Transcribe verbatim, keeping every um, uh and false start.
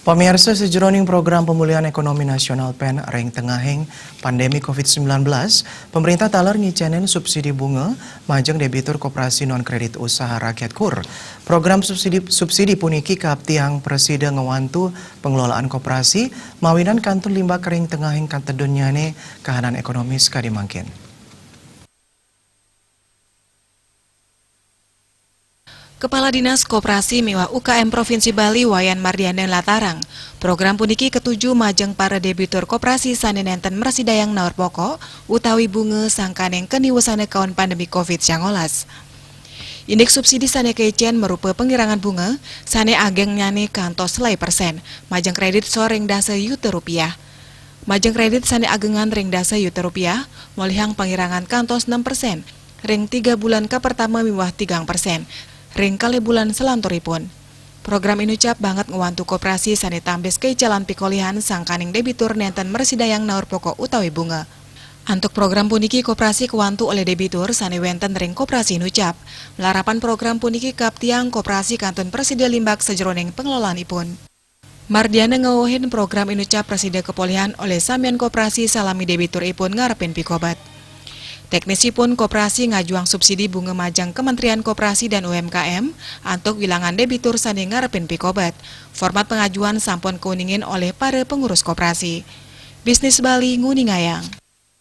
Pamirsa, sajeroning program pemulihan ekonomi nasional pen ring tengahing pandemi covid sembilan belas, pemerintah taler ngicénin subsidi bunga majeng debitur koperasi non kredit usaha rakyat, kur. Program subsidi, subsidi puniki kaaptiang prasida ngwantu pengelolaan koperasi mawinan kantun limbak ring tengahing katedunnyane kahanan ekonomi sakadi mangkin. Kepala Dinas Koperasi miwah U K M Provinsi Bali, Wayan Mardiana, nlatarang, program puniki katuju majeng para debitur koperasi sane nenten mrasidayang naur pokok utawi bunga sangkaning kaniwasana kaon pandemi covid sangalas. Indik subsidi sane kaicen marupa pangirangan bunga sane agengnyane kantos selae persen, majeng kredit sor ring dasa yuta rupiah. Majeng kredit sane agengan ring dasa yuta rupiah, molihang pangirangan kantos enam persen ring tiga bulan kapertama miwah tigang persen ring kalih bulan salanturipun. Program inucap banget ngwantu koperasi sane tambis kaicalan pikolihan sangkaning debitur nenten mrasidayang naur pokok utawi bunga. Antuk program puniki, koperasi kwantu olih debitur sane wenten ring koperasi inucap. Malarapan program puniki kaaptiang koperasi kantun prasida limbak sajeroning pengelolaanipun. Mardiana ngwewehin program inucap prasida kapolihan olih samian koperasi salami debituripun ngarepin pikobet. Teknisipun, koperasi ngajuang subsidi bunga majeng Kementerian Koperasi dan U M K M antuk wilangan debitur sane ngarepin pikobet. Format pengajuan sampun kauningin olih para pengurus koperasi. Bisnis Bali nguningayang.